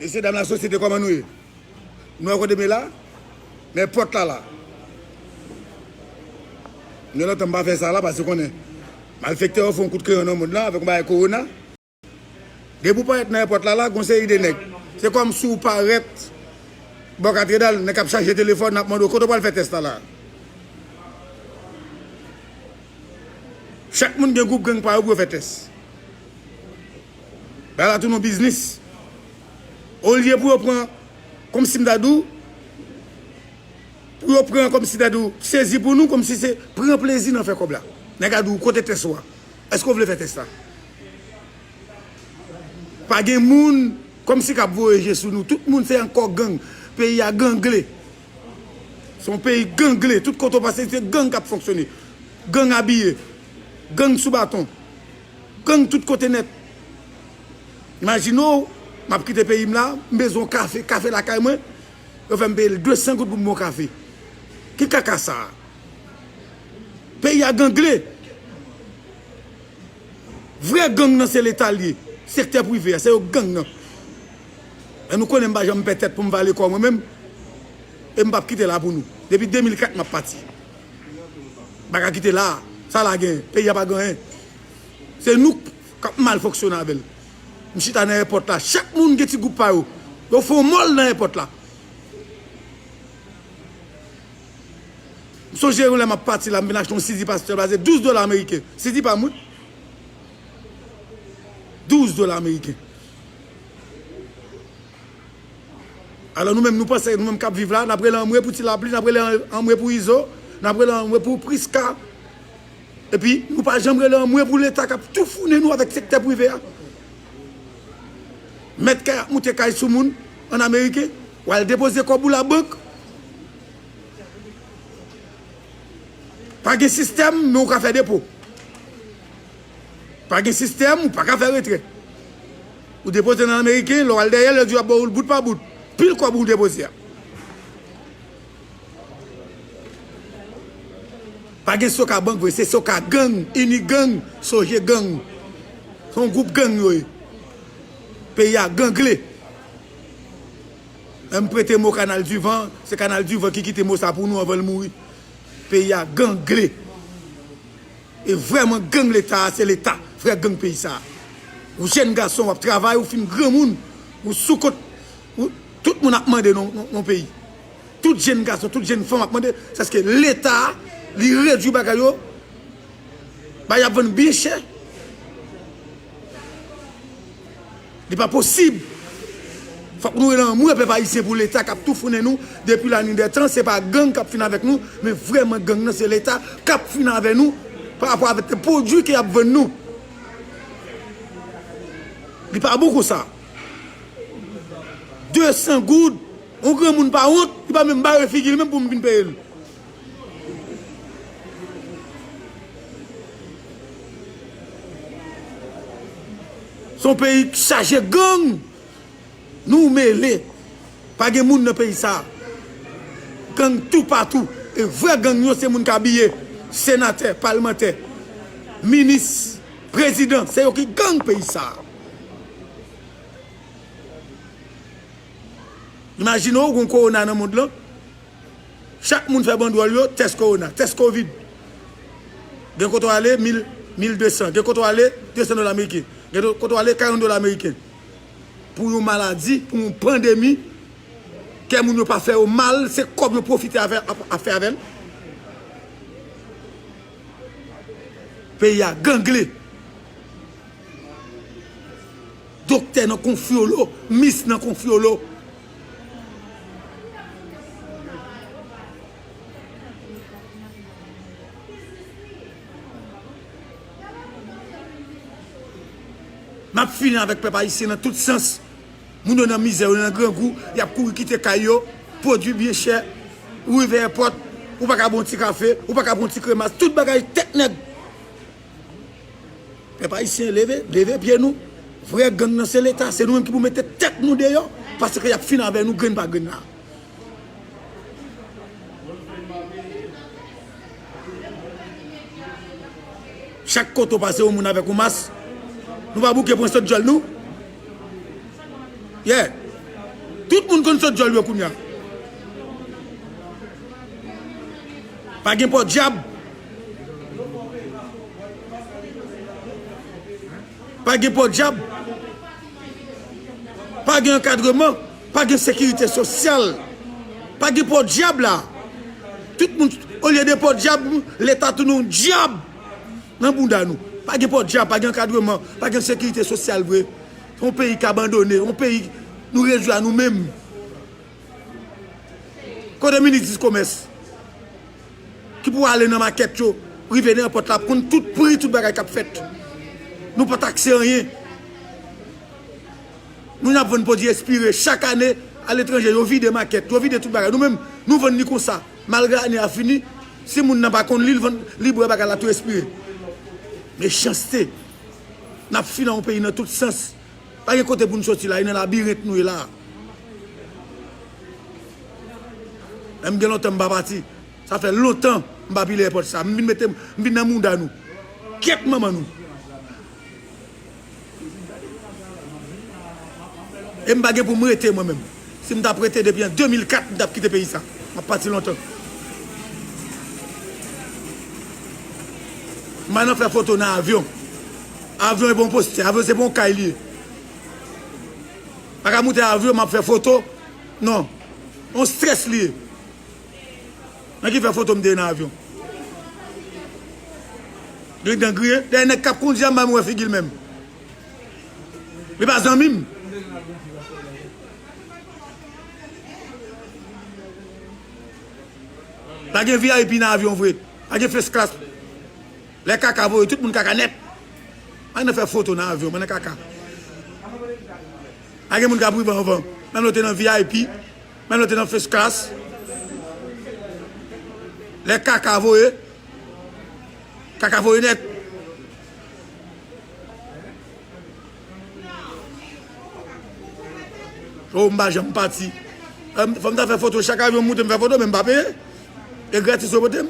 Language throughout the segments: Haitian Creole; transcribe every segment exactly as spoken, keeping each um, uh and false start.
Mesye dam lasosyete, kòman nou ye? Nou wè kote m ye la? Men pòt la la. Yon lòt tan m pa fè sa la, paske konnen malfektè yo fè yon kout kreyon nan mond lan avèk yon bagay kowona. Depi w parèt nan èpòt la la, gon seri de nèg. Se kòmsi w parèt bò katedral, nèg k ap chaje telefòn, n ap mande w, kote w pral fè tès la la? Chak moun gen gwoup gang pa yo pou yo fè tès. Bagay la tounen yon biznis. Olye pou yo pran, kòmsi m ta di w, pou yo pran kòmsi ta di w, sezi pou nou, kòmsi se pran plezi nan fè kòb la. Nèg la di w, kote tès ou a? Èske w vle fè tès la? Pa gen moun kòmsi k ap voye je sou nou. Tout moun se ankò gang. Peyi a gangle. Se yon peyi gangle. Tout kote w pase, se gang k ap fonksyone. Gang abiye. Gang sou baton. Gang tout kote nèt. Imajine w, m ap kite peyi m la, m bezwen yon kafe, kafe lakay mwen, yo fè m peye de san goud pou m bwè yon kafe. Ki kaka sa a? Peyi a gangle. Vrè gang nan se Leta l ye. Sektè prive a, se yo gang nan. E nou konnen m pa janm pè tèt pou m vale kò mwen menm. E m p ap kite la pou nou. Depi de mil kat m ap pati. M pa ka kite la. Sa la gen. Peyi a pa gen anyen. Se nou k ap mal fonksyone avè l. M chita nan èpòt la. Chak moun gen ti gwoup pa yo. Yo fè yon mòl nan èpòt la. M sonje yon lè m ap pati la, m vin achte yon sidi pastè, l pa se douz dola ameriken. Sidi pa m, wi. Douz dola ameriken. Alò nou menm, nou panse nou menm k ap viv la, n ap rele anmwe pou Ti Lapli, n ap rele anmwe pou Izo, n ap rele anmwe pou Priska. Epi nou pa janm rele anmwe pou Leta k ap toufounen nou avèk sektè prive a. Mèt kay ap moute kay sou moun an ameriken, w al depoze kòb ou labank. Pa gen sistèm, men w ka fè depo. Pa gen sistèm, ou pa ka fè retrè. Ou depoze nan ameriken, lè w al dèyè, lè di w ap ba w l bout pa bout. Pil kòb ou depoze a. Pa gen soka bank vre, se soka gang, ini gang, soje gang. Se yon gwoup gang yo ye. Peyi a gangle. Lè m prete mo Kanal Divan, se Kanal Divan ki kite mo sa pou nou anvan l mouri. Peyi a gangle. E vrèman gang Leta a, se Leta, vrè gang peyi sa a. Ou jèn gason, w ap travay, ou fin granmoun, ou sou kont, ou, tout moun ap mande nan, nan, nan peyi. Tout jèn gason, tout jèn fanm ap mande, se paske Leta a, li redui bagay yo, bagay y ap vann byen chè. Li pa posib. Fòk nou rele anmwe pèp ayisyen pou Leta k ap toufounen nou depi lanidètan. Se pa gang k ap fin avèk nou, men vrèman gang nan se Leta k ap fin avè nou pa rapò avèk pwodui ke y ap vann nou. Li pa bon konsa. De san goud, yon granmoun pa wont, li pa menm bare figi l menm pou m vin peye l. Se yon peyi k chaje gang. Nou mele. Pa gen moun nan peyi sa a. Gang toupatou. E vrè gang yo se moun k abiye. Senatè, palmantè, minis, prezidan. Se yo ki gang peyi sa a. Imajine w, gon kowona nan mond lan. Chak moun fè bandwòl yo, tès kowona, tès kovid. Gen kote w ale, mil, mil de san. Gen kote w ale, de san dola ameriken. Gen kote w ale, karant dola ameriken. Pou yon maladi, pou yon pandemi, kè moun yo pa fè yo mal, se kòb yo pwofite avè, ap, ap fè avè l. Peyi a gangle. Doktè nan konfyolo, mis nan konfyolo. N ap fini avèk pèp ayisyen nan tout sans. Moun yo nan mizè, yo nan grangou, y ap kouri kite kay yo, pwodui byen chè, ou rive èpòt, ou pa ka bon ti kafe, ou pa ka bon ti kremas, tout bagay tèt nèg. Pèp ayisyen, leve, leve pye nou. Vrè gang nan se Leta, se nou menm ki pou mete tèt nou deyò, paske y ap fin avè nou grenn pa grenn la. Chak kote w pase, yon moun avèk yon mas. Nou pa bouke pran sòt djòl nou. Yeah. Tout moun konn sot djòl yo kounya. Pa gen pòdyab. Pa gen pòdyab. Pa gen ankadreman. Pa gen sekirite sosyal. Pa gen pòdyab la. Tout moun, olye de pòdyab, Leta tounen yon dyab nan bounda nou. Pa gen pòdyab, pa gen ankadreman, pa gen sekirite sosyal vre. Se yon peyi k abandone, yon peyi nou redui a nou menm. Kote minis di komès? Ki pou ale nan makèt yo, rive nan èpòt la, ap konn tout pri, tout bagay k ap fèt. Nou pa takse anyen. Nou n ap vann pwodui espire. Chak ane, aletranje, yo vide makèt, yo vide tout bagay. Nou menm, nou vann li konsa. Malgre ane a fini, si moun nan pa konn li, l vann, li bwè bagay la tou espire. Mechanste. N ap fini nan yon peyi nan tout sans. Pa gen kote pou n soti la, e nan labirent nou ye la. Menm gen lontan m pa pati. Sa fè lontan m pa pile èpòt sa. M vin mete, m vin nan mouda nou. Kyèt manman nou. E m pa gen pou m rete mwen menm. Si m t ap rete depi an de mil kat, m t ap kite peyi sa. M ap pati lontan. M pa nan fè foto nan avyon. Avyon e pa yon postè, avyon se pa yon kay li ye. Pa ka moute avyon, m ap fè foto. Non. On strès li ye. Nan ki fè foto m te ye nan avyon. Gridan griyen. Dèyè nèg k ap kondi a, m pa wè figi l menm. Li pa zanmi m. Pa gen V I P nan avyon vre. Pa gen first class. Lè kaka voye, tout moun kaka nèt. Pa nan fè foto nan avyon, pa nan kaka. Pa gen moun k ap rive anvan. Menm lè w te nan V I P, menm lè w te nan first class. Lè kaka voye, kaka voye nèt. Oh, m pa janm pati. Fò m ta fè foto, chak avyon m moute, m fè foto, men m pa peye. E gratis yo pote m.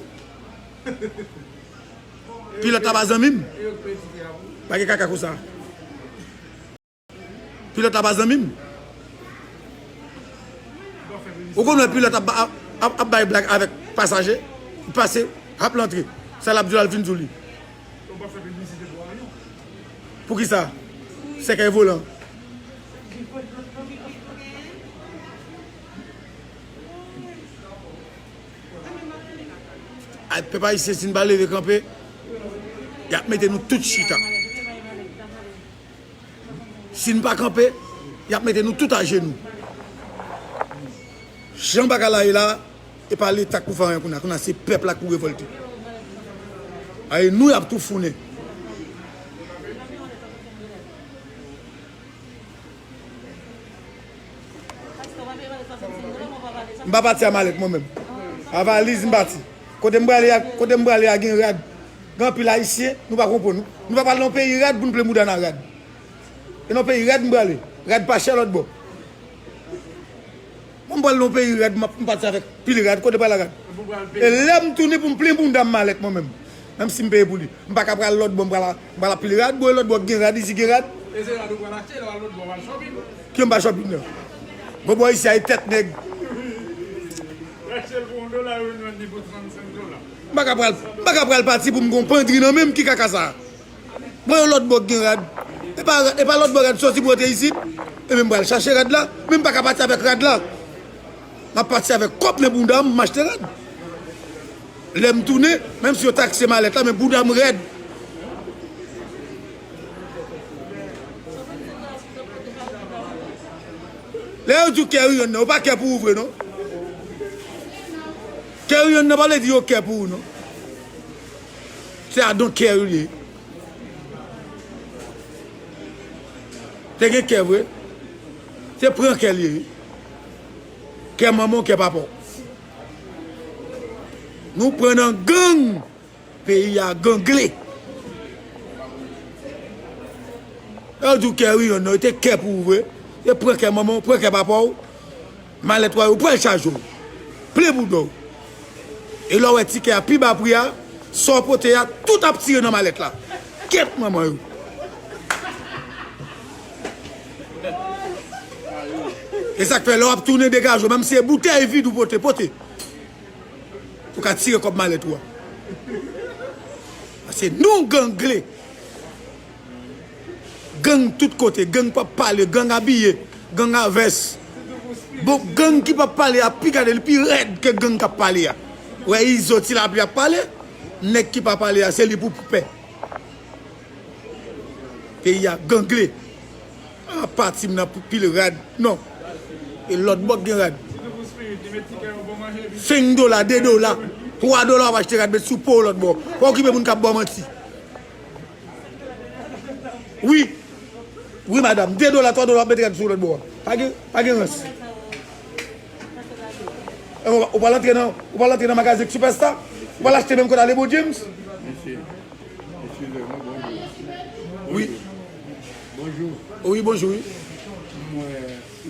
Pilòt la pa zanmi m. Pa gen kaka konsa. Pilòt la pa zanmi m. Ou konn wè pilòt ap, ap, ap, ap bay blag avèk pasaje, li pase, ap l antre. Sa l ap di w la, l fin di w li. Poukisa? Sèkèy volan. Ay, pèp ayisyen, si n pa leve kanpe, y ap mete nou tout chita. Si n pa kanpe, y ap mete nou tout ajenou. Jan bagay la ye la, e pa Leta k pou fè anyen kounye a. Kounye a, se pèp la k pou revòlte. A, e nou y ap toufounen. M pa pati a malèt mwen menm. A valiz m pati. Kote m prale a, kote m prale a gen rad. Gen anpil ayisyen, nou pa konprann. Nou pa pral nan peyi rad pou n plen bouda nan rad. E nan peyi rad m prale. Rad pa chè lòt bò. Mwen m pral nan peyi rad, m ap, m pati avèk pil rad. Kote pral rad? E lè m tounen pou m plen bounda m malèt mwen menm. Menm si m peye pou li. M pa ka pral lòt bò, m pral, m pral ap pile rad, bò lòt bò gen rad, isi gen rad. E se rad ou pral achte, lè w al lòt bò, w al shopping. Ki m pa shopping nan? Gwo bò isi a e tèt nèg. Rache l pou yon dola, yo jwenn li pou trannsenk dola. M pa ka pral, m pa ka pral pati pou m gon pandri nan men m, ki kaka sa? Mwen yon lòt bò k gen rad. E pa, e pa lòt bò rad soti pou antre isit. Ebyen m pral chache rad la, men m pa ka pati avèk rad la. M ap pati avèk kòb nan bounda m, m achte rad. Lè m tounen, menm si yo takse malèt la, men bounda m rèd. Lè yo di w kè ou yonn nan, ou pa kè pou ou vre non. Kè ou yonn nan pa vle di yo kè pou ou non. Se I don't care li ye. Te gen kè vre. Se pran kè li ye. Kè manman w, kè papa w. Nou pran nan gang. Peyi a gangle. Yo di w kè ou yonn nan, yo te kè pou ou vre. Yo pran kè manman w, pran kè papa w. Malèt wa yo pral chaje w. Plen bouda w. E lè w wè tikè a pi ba pri a, sa w pote a, tout ap tire nan malèt la. Kyèt manman yo. E sa k fè lè w ap tounen degaje w, menm si se boutèy vid ou pote, pote. Ou ka tire kòb malèt ou a. Paske nou gangle. Gang tout kote, gang p ap pale, gang abiye, gang a vès. Bon, gang ki p ap pale a pi gade li pi rèd ke gang k ap pale a. Wè Izo Ti Lapli ap pale, nèg ki pa pale a se li pou pè. Peyi a gangle. A pati m nan pil rad. Non. E lòt bò k gen rad. Senk dola, de dola, twa dola w ap achte rad met sou po w lòt bò. Pa okipe moun k ap ba w manti. Wi. Wi, madanm. De dola, twa dola w ap mete rad sou lòt bò a. Pa gen, pa gen rans. E, ou, ou pral antre nan, ou pral antre nan magazen Superstar? Ou pral achte menm kote a Lebon James? Mesye, eskize mwen, bonjou. Wi. Bonjou. Bonjou. Wi, bonjou, wi. M wè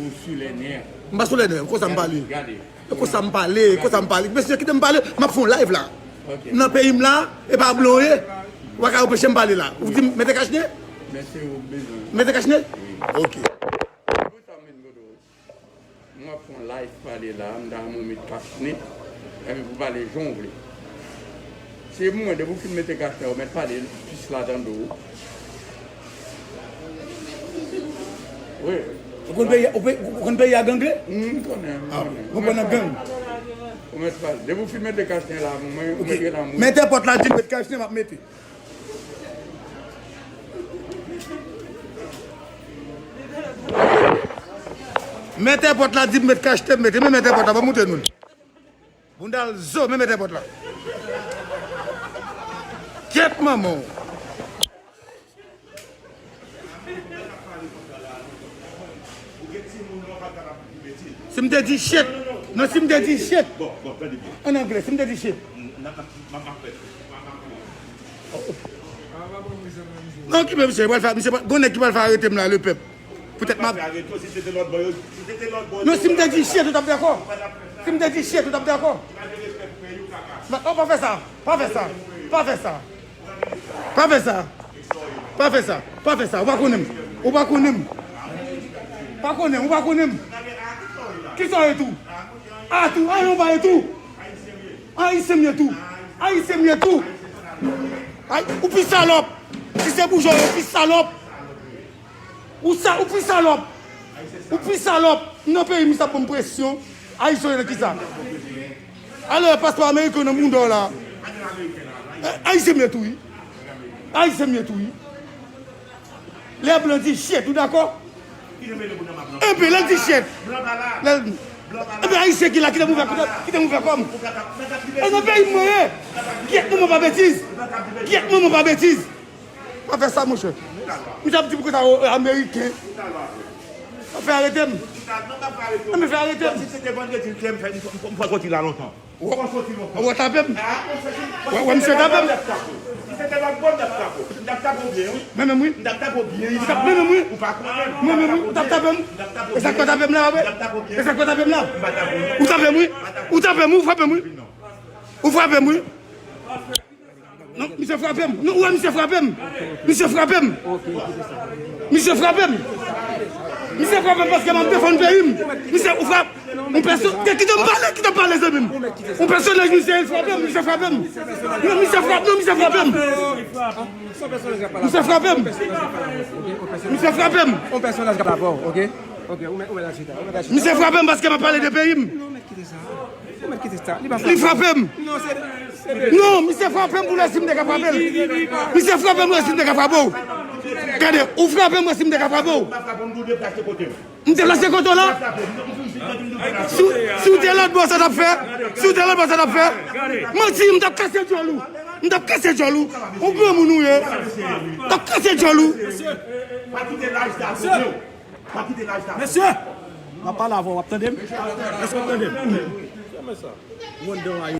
ou sou lè nè. M pa sou lè nè, konsa m pale. Gade. E konsa m pale, e konsa m pale. Mesye, kite m pale, m ap fè yon live la. Ok. Nan peyi m la, e pa blan w ye. Ou pa ka anpeche m pale la. Ou di m mete kachne? Mesye, ou bezwen. Mete kachne? Wi. Ok. Mwen ap fè yon live pale la, m ta renmen w met kachne, epi pou pale jan w vle. Se mwen, depi w fin mete kachne, ou mèt pale, pis la tande w. Wi. Ou konn peyi, ou pe-, ou konn peyi a gangle? M konnen, m konnen. Ou konn nan gang? Ou mèt pale. Depi w fin mete kachne la, mwen, ou mete la, mwen. Mete pòt la, di m met kachne, m ap mete. Mèt èpòt la di m met kachne, m mete, men mèt èpòt la pa montre nou l. Bounda l zo, men mèt èpòt la. Kyèt manman w. Si m te di shit, non, si m te di shit, an anglè, si m te di shit. Non, okipe misye, pral fè, misye pral, gon nèg ki pral fè arete m la, le pèp. Poutèt m ap. Non, si m te di shit, ou t ap dakò? Si m te di shit, ou t ap dakò? Non, pa fè sa, pa fè sa, pa fè sa. Pa fè sa. Pa fè sa. Pa fè sa. Ou pa konnen m. Ou pa konnen m. Pa konnen m, ou pa konnen m. Kisa w ye tou? A tou, a yon pa ye tou. Ayisyen m ye tou. Ayisyen m ye tou. Ay, ou pi salòp. Si se boujwa, ou pi salòp. Ou sa, ou pi salòp. Ou pi salòp. M nan peyi m, sa ban m presyon. Ayisyen nan kisa? Alò, paspò ameriken nan mouda w la. Eh, Ayisyen m ye tou, wi. Ayisyen m ye tou, wi. Lè blan di shit, ou dakò? Enben, lè di shit. Lè, enben, Ayisyen ki la, kite m ouvè, kite, kite m ouvè kò m. E nan peyi m mwen ye. Kyèt manman pa betiz. Kyèt manman pa betiz. Pa fè sa, monchè. Misye ap di m konsa, o, ameriken. Fè arete m. Enben, fè arete m. Si se te vandredi, m fè, m fè soti la lontan. Ou, ou tape m? Wè, wè, misye tape m. Men, men, wi. Ou tap, men, men, wi. Men, men, wi, ou tap tape m. E sa k fè w tape m la, wè? E sa k fè w tape m la? Ou tape m, wi. Ou tape m, wi, ou frape m, wi. Ou frape m, wi. Non, misye frape m. Non, ou wè misye frape m. Misye frape m. Misye frape m. Misye frape m paske m ap defann peyi m. Misye, ou frape. Yon pèso-, kite m pale, kite m pale, zanmi m. Yon pèsonaj, misye, li frape m, misye frape m. Non, misye frape, non, misye frape m. Misye frape m. Misye frape m. Yon pèsonaj k ap avè w, oke? Oke, ou mèt, ou mèt al chita, ou mèt al chita. Misye frape m paske m ap pale de peyi m. Non, ou mèt kite sa. Ou mèt kite sa. Li pa frape. Li frape m. Non, se, se de. Non, misye frape m pou lè si m te ka frape l. Misye frape m pou lè si m te ka frape w. Gade, ou frape m pou lè si m te ka frape w. M te plase kote w la. Si w, si w te lòt bò, sa t ap fè? Si w te lòt bò, sa t ap fè? Manti, m t ap kase djòl ou. M t ap kase djòl ou. Ou granmoun ou ye. M t ap kase djòl ou. Pa kite laj sa, mesye. Pa kite laj sa. Mesye! M ap pale avè w, w ap tande m? Èske w ap tande m? Wonder Why.